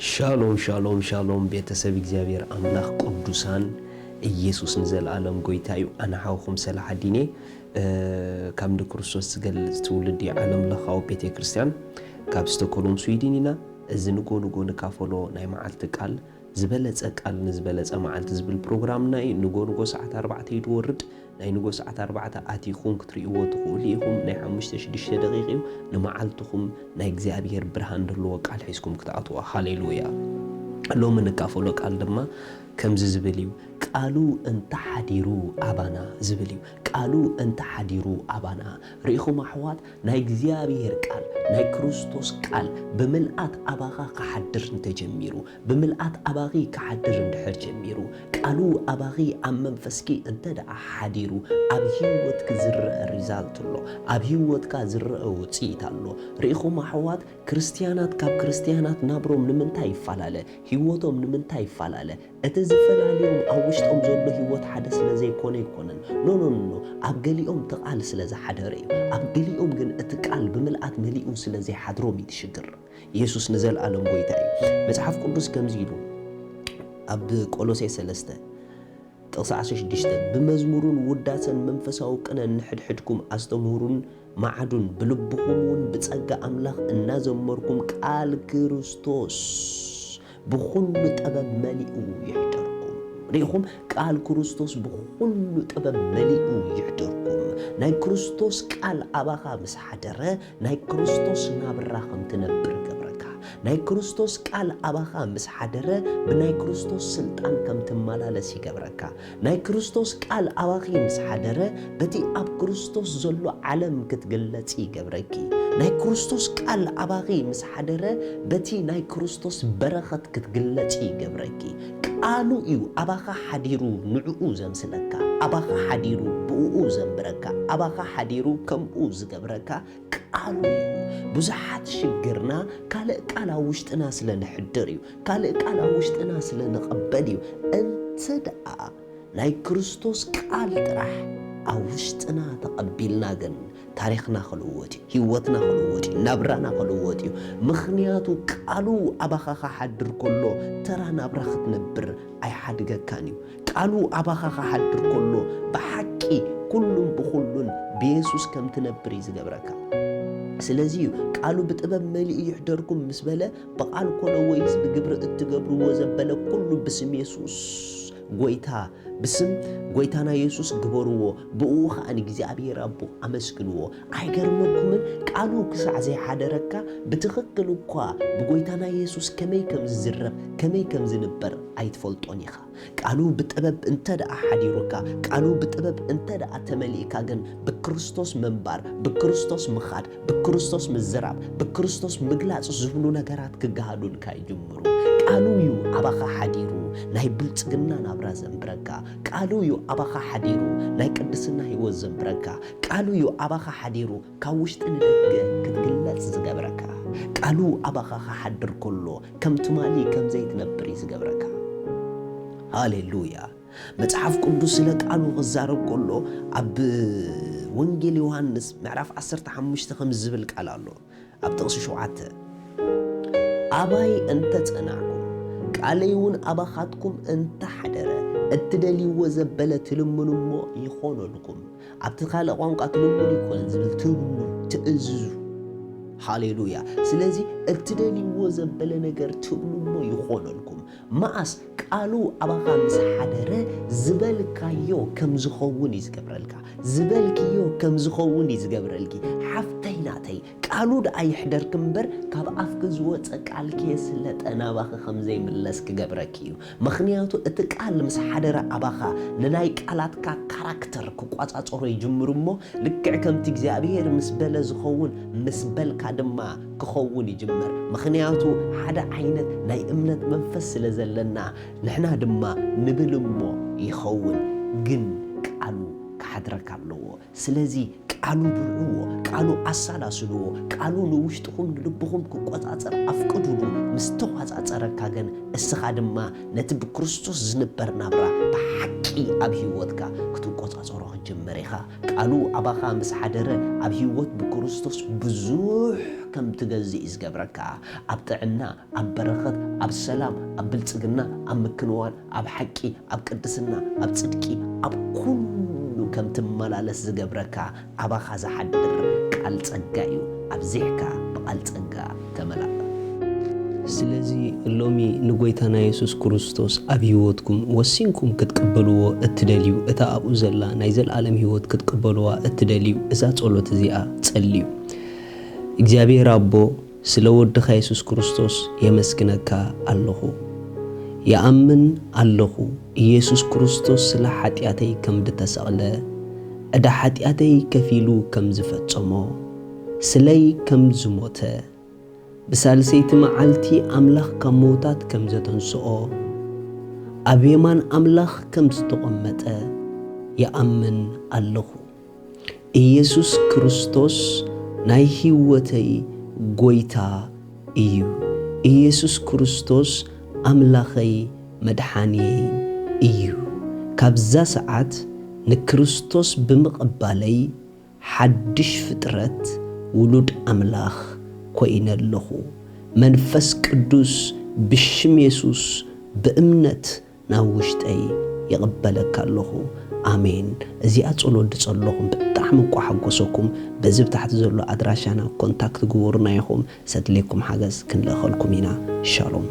ሻሎም ሻሎም ሻሎም ቤተሰብ እግዚኣብሔር ኣምላኽ ቅዱሳን። ኢየሱስ ንዘለኣለም ጎይታ እዩ። ኣነ ሓውኹም ሰላሓዲን እየ። ካብ ንክርስቶስ ዝገልጽ ትውልዲ ዓለም ለኻዊ ቤተ ክርስቲያን ካብ ስቶኮልም ስዊድን ኢና። እዚ ንጎ ንጎ ንካፈሎ ናይ መዓልቲ ቃል ዝበለጸ ቃል ንዝበለጸ መዓልቲ ዝብል ፕሮግራምና እዩ። ንጎ ንጎ ሰዓት ኣርባዕተ እዩ ዝወርድ። ናይ ንጎ ሰዓት ኣርባዕተ ኣቲኹም ክትርእይዎ ትኽእሉ ኢኹም። ናይ ሓሙሽተ ሽዱሽተ ደቂቕ እዩ። ንመዓልትኹም ናይ እግዚኣብሔር ብርሃን ዘለዎ ቃል ሒዝኩም ክትኣትዋ። ሃሌሉያ። ሎሚ ንካፈሎ ቃል ድማ ከምዚ ዝብል እዩ። ቃሉ እንተሓዲሩ ኣባና ዝብል እዩ። ቃሉ እንተሓዲሩ ኣባና። ርኢኹም ኣሕዋት፣ ናይ እግዚኣብሔር ቃል፣ ናይ ክርስቶስ ቃል ብምልኣት ኣባኻ ክሓድር እንተጀሚሩ፣ ብምልኣት ኣባኺ ክሓድር እንድሕር ጀሚሩ፣ ቃሉ ኣባኺ ኣብ መንፈስኪ እንተ ደኣ ሓዲሩ፣ ኣብ ህይወትኪ ዝረአ ሪዛልት ኣሎ፣ ኣብ ህይወትካ ዝረአ ውጽኢት ኣሎ። ርኢኹም ኣሕዋት፣ ክርስትያናት ካብ ክርስትያናት ናብሮም ንምንታይ ይፈላለ? ህይወቶም ንምንታይ ይፈላለ? እቲ ዝፈላልዮም ኣብ ውሽጦም ዘሎ ህይወት ሓደ ስለ ዘይኮነ ኣይኮነን። ኖ፣ ኖ፣ ኖ፣ ኖ። ኣብ ገሊኦም እቲ ቃል ስለ ዝሓደረ እዩ። ኣብ ገሊኦም ግን እቲ ቃል ብምልኣት መሊኡ ስለ ዘይሓድሮም እዩ እቲ ሽግር። ኢየሱስ ንዘለኣለም ጎይታ እዩ። መጽሓፍ ቅዱስ ከምዚ ኢሉ ኣብ ቆሎሴ ሰለስተ ጥቕሲ ዓሰርተ ሽዱሽተ፣ "ብመዝሙርን ውዳሰን መንፈሳዊ ቅነን ንሕድሕድኩም ኣስተምህሩን መዓዱን፣ ብልብኹም እውን ብጸጋ ኣምላኽ እናዘመርኩም ቃል ክርስቶስ ብኹሉ ጥበብ መሊኡ ይሕደርኩም።" ርኢኹም? ቃል ክርስቶስ ብኹሉ ጥበብ መሊኡ ይሕደርኩም። ናይ ክርስቶስ ቃል ኣባኻ ምስ ሓደረ፣ ናይ ክርስቶስ ናብራ ከም ትነብር ይገብረካ። ናይ ክርስቶስ ቃል ኣባኻ ምስ ሓደረ፣ ብናይ ክርስቶስ ስልጣን ከም ትመላለስ ይገብረካ። ናይ ክርስቶስ ቃል ኣባኺ ምስ ሓደረ፣ በቲ ኣብ ክርስቶስ ዘሎ ዓለም ክትግለጺ ይገብረኪ። ናይ ክርስቶስ ቃል ኣባኺ ምስ ሓደረ፣ በቲ ናይ ክርስቶስ በረኸት ክትግለጺ ይገብረኪ። ቃሉ እዩ ኣባኻ ሓዲሩ ንዕኡ ዘምስለካ፣ ኣባኻ ሓዲሩ ብእኡ ዘንብረካ፣ ኣባኻ ሓዲሩ ከምኡ ዝገብረካ ቃሉ እዩ። ብዙሓት ሽግርና ካልእ ቃል ኣብ ውሽጥና ስለ ንሕድር እዩ። ካልእ ቃል ኣብ ውሽጥና ስለ ንቐበል እዩ። እንተ ደኣ ናይ ክርስቶስ ቃል ጥራሕ ኣብ ውሽጥና ተቐቢልና ግን፣ ታሪኽና ክልወጥ እዩ፣ ህይወትና ክልወጥ እዩ፣ ናብራና ክልወጥ እዩ። ምኽንያቱ ቃሉ ኣባኻ ክሓድር ከሎ ተራ ናብራ ክትነብር ኣይሓድገካን እዩ። ቃሉ ኣባኻ ክሓድር ከሎ ብሓቂ ኩሉን ብኹሉን ብየሱስ ከም ትነብር እዩ ዝገብረካ። ስለዚ እዩ ቃሉ ብጥበብ መሊኡ ይሕደርኩም ምስ በለ፣ ብቓል ኮነ ወይስ ብግብሪ እትገብርዎ ዘበለ ኩሉ ብስም የሱስ ጎይታ፣ ብስም ጎይታና የሱስ ግበርዎ፣ ብእኡ ኸኣ ንእግዚኣብሔር ኣቦ ኣመስግንዎ። ኣይገርመኩምን? ቃሉ ክሳዕ ዘይሓደረካ ብትኽክል እኳ ብጎይታና የሱስ ከመይ ከም ዝዝረብ፣ ከመይ ከም ዝንበር ኣይትፈልጦን ኢኻ። ቃሉ ብጥበብ እንተ ደኣ ሓዲሩካ፣ ቃሉ ብጥበብ እንተ ደኣ ተመሊእካ ግን ብክርስቶስ ምንባር፣ ብክርስቶስ ምኻድ፣ ብክርስቶስ ምዝራብ፣ ብክርስቶስ ምግላጽ ዝብሉ ነገራት ክገሃዱልካ ይጅምሩ። ቃሉ እዩ ኣባኻ ሓዲሩ ናይ ብልጽግና ናብራ ዘንብረካ። ቃሉ እዩ ኣባኻ ሓዲሩ ናይ ቅድስና ህይወት ዘንብረካ። ቃሉ እዩ ኣባኻ ሓዲሩ ካብ ውሽጢ ንደገ ክትግለጽ ዝገብረካ። ቃሉ ኣባኻ ክሓድር ከሎ ከም ትማሊ ከም ዘይትነብር እዩ ዝገብረካ። ሃሌሉያ። መጽሓፍ ቅዱስ ስለ ቃሉ ክዛረብ ከሎ ኣብ ወንጌል ዮሃንስ ምዕራፍ ዓሰርተ ሓሙሽተ ከም ዝብል ቃል ኣሎ። ኣብ ጥቕሲ ሸውዓተ፣ "ኣባይ እንተ ጸናዕኩም፣ ቃለይ እውን ኣባኻትኩም እንተ ሓደረ፣ እትደልይዎ ዘበለ ትልምኑ እሞ ይኾነልኩም።" ኣብቲ ካልእ ቋንቋ ትልምኑ ይኮነን ዝብል፣ ትብሉ፣ ትእዝዙ። ሃሌሉያ። ስለዚ እትደልይዎ ዘበለ ነገር ትብሉ እሞ ይኾነልኩም። መኣስ ቃሉ ኣባኻ ምስ ሓደረ ዝበልካዮ ከም ዝኸውን እዩ ዝገብረልካ። ዝበልክዮ ከም ዝኸውን እዩ ዝገብረልኪ። ሓፍተይ ናተይ፣ ቃሉ ደኣ ይሕደርኪ እምበር ካብ ኣፍኪ ዝወጸ ቃልኪ የስለጠ ናባኺ ከም ዘይምለስ ክገብረኪ እዩ። ምኽንያቱ እቲ ቃል ምስ ሓደረ ኣባኻ ንናይ ቃላትካ ካራክተር ክቋጻጸሮ ይጅምር እሞ ልክዕ ከምቲ እግዚኣብሔር ምስ በለ ዝኸውን ምስ በልካ ድማ ክኸውን ይጅምር። ምኽንያቱ ሓደ ዓይነት ናይ እምነት መንፈስ ስለ ዘለና ንሕና ድማ ንብል እሞ ይኸውን፣ ግን ቃሉ ክሓድረካ ኣለዎ። ስለዚ ቃሉ ብልዕዎ፣ ቃሉ ኣሰላስልዎ፣ ቃሉ ንውሽጥኹም ንልብኹም ክቆጻጸር ኣፍቅዱሉ። ምስ ተቆጻጸረካ ግን እስኻ ድማ ነቲ ብክርስቶስ ዝንበር ናብራ ብሓቂ ኣብ ህይወትካ ክትቆጻጸሮ ክትጅምር ኢኻ። ቃሉ ኣባኻ ምስ ሓደረ ኣብ ህይወት ብክርስቶስ ብዙሕ ከም ትገዝእ እዩ ዝገብረካ። ኣብ ጥዕና፣ ኣብ በረኸት፣ ኣብ ሰላም፣ ኣብ ብልጽግና፣ ኣብ ምክንዋን፣ ኣብ ሓቂ፣ ኣብ ቅድስና፣ ኣብ ጽድቂ፣ ኣብ ኩሉ ከም ትመላለስ ዝገብረካ ኣባኻ ዝሓድር ቃል ጸጋ እዩ። ኣብዚሕካ ብቓል ጸጋ ተመላእ። ስለዚ ሎሚ ንጎይታና የሱስ ክርስቶስ ኣብ ህይወትኩም ወሲንኩም ክትቅበልዎ እትደልዩ፣ እታ ኣብኡ ዘላ ናይ ዘለኣለም ህይወት ክትቅበልዋ እትደልዩ፣ እዛ ጸሎት እዚኣ ጸልዩ። እግዚኣብሔር ኣቦ፣ ስለ ወድኻ የሱስ ክርስቶስ የመስግነካ ኣለኹ። ይኣምን ኣለኹ፣ ኢየሱስ ክርስቶስ ስለ ሓጢኣተይ ከም ዝተሰቕለ፣ ዕዳ ሓጢኣተይ ከፊሉ ከም ዝፈጸሞ፣ ስለይ ከም ዝሞተ፣ ብሳልሰይቲ መዓልቲ ኣምላኽ ካብ ምዉታት ከም ዘተንስኦ፣ ኣብ የማን ኣምላኽ ከም ዝተቐመጠ ይኣምን ኣለኹ። ኢየሱስ ክርስቶስ ናይ ህይወተይ ጎይታ እዩ። ኢየሱስ ክርስቶስ ኣምላኸይ መድሓንየይ እዩ። ካብዛ ሰዓት ንክርስቶስ ብምቕባለይ ሓድሽ ፍጥረት ውሉድ ኣምላኽ ኮይነ ኣለኹ። መንፈስ ቅዱስ ብሽም የሱስ ብእምነት ናብ ውሽጠይ ይቕበለካ ኣለኹ። ኣሜን። እዚኣ ጸሎት ድጸለኹም ብጣዕሚ እኳ ሓጎሰኩም። በዚ ብታሕቲ ዘሎ ኣድራሻና ኮንታክት ግበሩና ኢኹም። ሰድሌኩም ሓገዝ ክንልእኸልኩም ኢና። ሻሎም።